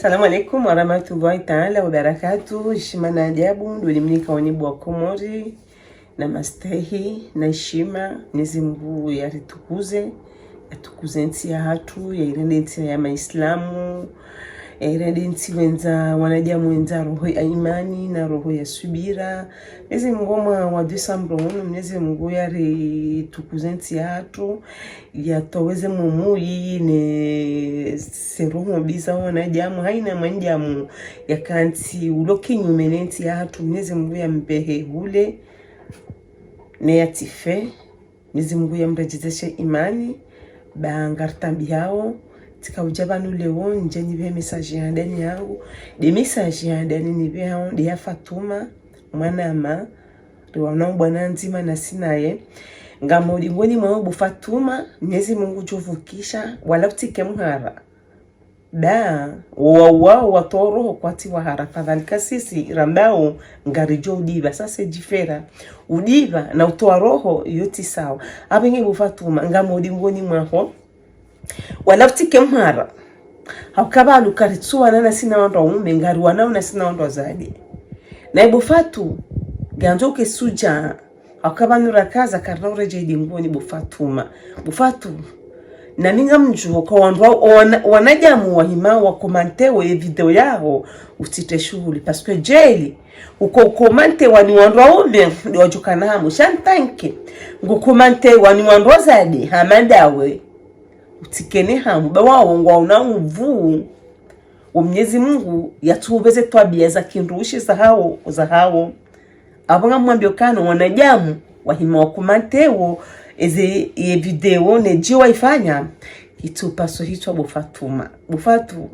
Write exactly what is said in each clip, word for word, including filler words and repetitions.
Assalamu alaikum warahmatullahi taala wabarakatuh. Heshima na adabu ndo limnika wanibu wa Komori, na mastehi na heshima. Mwenyezi Mungu yaritukuze, yatukuze ntsi yahatru, yairende ntsi ya maislamu, yairende ntsi wendza wanadamu wendza roho ya imani na roho ya subira. Mwenyezi Mungu, omwaha wa décembre unu, Mwenyezi Mungu yaritukuze ntsi yahatru, yatoweze mumu yiyi ne seruhu mbi za wanadamu, haina mwanadamu yakantsi ulo kinyume ne ntsi yahatru, Mwenyezi Mungu yambehe hule ne yatife. Mwenyezi Mungu yamredjezeshe imani. Ba ngaritambihao, tsika udja pvanu leo ndje nipve message ya handani yangu. Nde message ya handani nipvehao nde ya Fatuma, mwanama, riwana ubwana ndzima nasi naye. Ngam udingoni mwaho bo Fatuma, Mwenyezi Mungu ngudjo hupvukisha, wala utsike mhara. Ba wao watoa roho kwatsi wahara, fadhwali ka sisi rambao ngaridjo udipva, ça c'est différent. Udipva na utoa roho yontsi sawa. Apvenge bo Fatuma, ngam udingoni mwaho, wala utsike mhara. Hauka pvanu karitsuwana nasi na wandru waume, ngariwanao nasi na wandru wazade. Naye bo Fatu, ngandzo uke sudja. Hauka pvanu rakaza karina uredjei dingoni bo Fatuma. Bo Fatu, nami ngamdjuo ka wandru wa, wana, wanadamu wahima wa commenter wo ye video yaho, utsite shughuli. Parce que djeli, uko commenter wa ni wandru waume, nde wadjokana hamu. Sha ntsanke, ngo commenter wa ni wandru wazade, hama ndawe. Utsikene hamu, ba wao ngwaona upvu. Wo Mwenyezi Mungu yatsuhupveze twabia za kindrushi zahawo, zahawo. Apvo ngamwambio kana wanadamu wahima wa commenter wo eze ye video ne dji waifanya, itsupvaso hitswa bo Fatuma. Bo Fatu,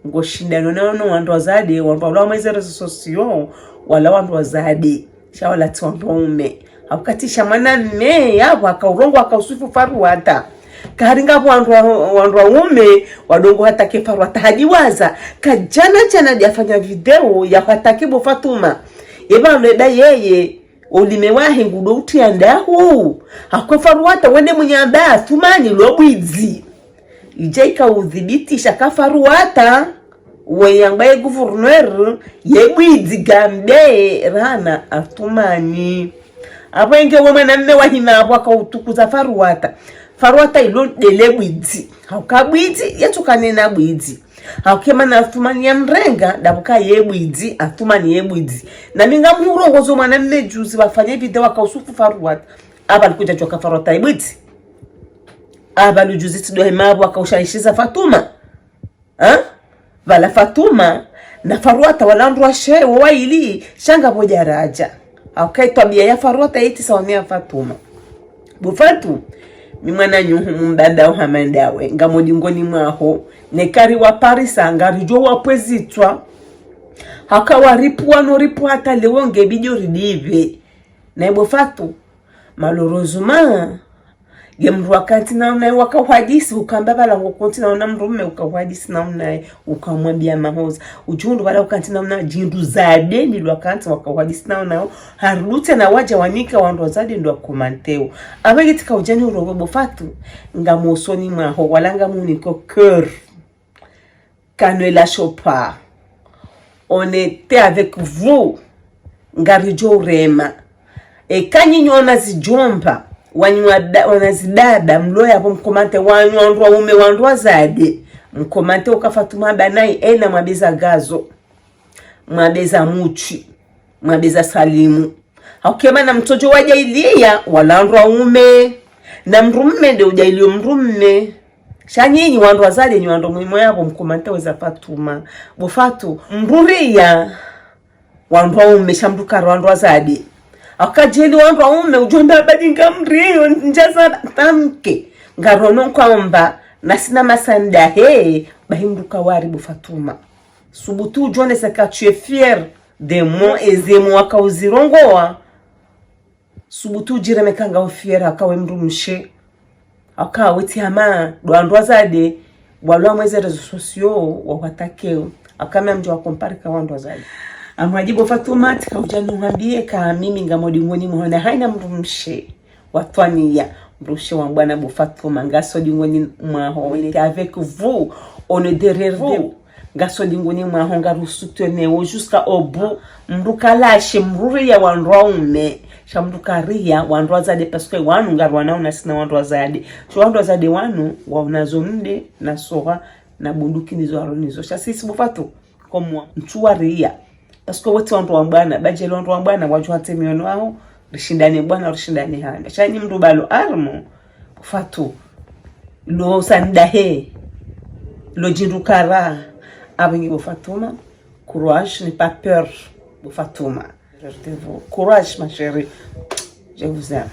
ngoshindano na wano wandru wazade, wandru walo harumwa ze réseaux sociaux, wala wandru wazade. Sha wala tsi wandru waume. Hauka tsi sha mwanamme, yapvo haka urongoa haka usufu Faruata. Kaharinga pvo wandru wa, wandru waume, wadongo hatake Faruata hadjiwaza. Kadjana djana nde yafanya video ya hatake bo Fatuma. Eba mleda yeye, ulime wahe ngudo utriya ndahu. Hauka Faruata wende mwenye amba Athumani lo bwidzi. Idja ika udhibitisha ka Faruata we yamba ye gouverneur ye bwidzi, ngambe rana Athumani. Apvo enge we mwanamme wahima apvo haka utukuza Faruata. Faruata ilo ndele bwidzi. Hauka bwidzi, yetsukanena bwidzi. Hauka emana Athumani yamrenga, ndapvo ka ye bwidzi, Athumani ye bwidzi. Nami ngamhurongozo mwanamme juzi wafanya video waka usufu Faruata. Apvo alikudja djuwa ka Faruata ye bwidzi. Apvo aludjuzi tsindo hima apvo waka ushaishiza Fatuma. Ha? Pvala Fatuma na Faruata wala wandru washe wo waili, sha ngapvo djaradja. Hauka ye twabia ya Faruata yitsi sawa ne ya Fatuma. Bo Fatu, mi mwananyahu mbaba uhama ndawe, ngam udingoni mwaho, ne kari wa parisa, ngaridjo wapvwezitswa. Hauka waripvua no ripvua hata leo nge bidi uridipve. Naye bo Fatu, malheureusement, nge mndru wakantsi na unaye waka uhadisi, ukamba pvala ngo kontsi na una mndru mme uka uhadisi na unaye, uka umwambia mahoza. Udjihundru pvala ukantsi na una djindru zade, ndilo wakantsi waka uhadisi na unayo, harutse na wadja wanika wandru wazade ndo wa commenter wo. Apvo ngitsika udjani urowe bo Fatu, ngam usoni mwaho, wala ngam uniko cœur. Ka ne lâchons pas. On était avec vous. Ngaridjo urema. Eka nyinyi wana zidjomba, wanyu wada-, wana zidada, mlo yapvo mcommente, wanyu wandru waume, wandru wazade. Mcommente uka Fatuma Banai, ena mwabeza Gazo. Mwabeza Mutsi. Mwabeza Salimu. Hauka emana mtsodjo wadjailiya, wala wandru waume. Na mndru mme nde udjailiyo mndru mme. Sha nyinyi wandru wazade nyi wandru muhimu yapvo mcommente weza Fatuma. Bo Fatu, mndru riya wandru waume sha mndru kari wandru wazade. Hauka djeli wandru waume udjomba badi ngamriyo ndjaza tamke. Ngarono nkwamba nasi na masanda he, bahi mndru kawari bo Fatuma. Subutu udjonese ka tu es fier de moi, eze mo waka uzirongoa. Subutu udjireme ka ngawe fier hauka we mndru mshe. Hauka we tsi hama ndo wandru wazade, walo harumwa ze réseaux sociaux, wa watake. Hauka mi ngamdjo wa comparer ka wandru wazade. Amwadjibu Fatuma, tsika udja nuhambie ka mimi ngam udingoni mwaho na haina mndru mshe. Watwaniya, mndru mshe wa bwana bo Fatuma, ngasi udingoni mwaho, on était avec vous, on est derrière vous. Ngaso lingoni mwaho, ngaru soutenir wo jusqu'à au bout. Mndru kalashe, mndru riya wandru waume, sha mndru kariya wandru wadzadze, parce que wanu ngari wanao na sina wandru wadzadze. Sho wandru wadzadze wanu, waonazo mde, na soha, na bunduki nizo waro nizo. Sha sisi bo Fatu, comme wa, ntsu wariya. Parce que wontsi wandru wa bwana, badjeli wandru wa bwana, wadjuwa tsi mihono waho, rishindane bwana, rishindane handa. Sha nyi mndru balo armo, bo Fatu, lo sandahe, lo djindru kara, abingi bo Fatuma, courage, n'aie pas peur, bo Fatuma. Courage, ma chérie. Je vous aime.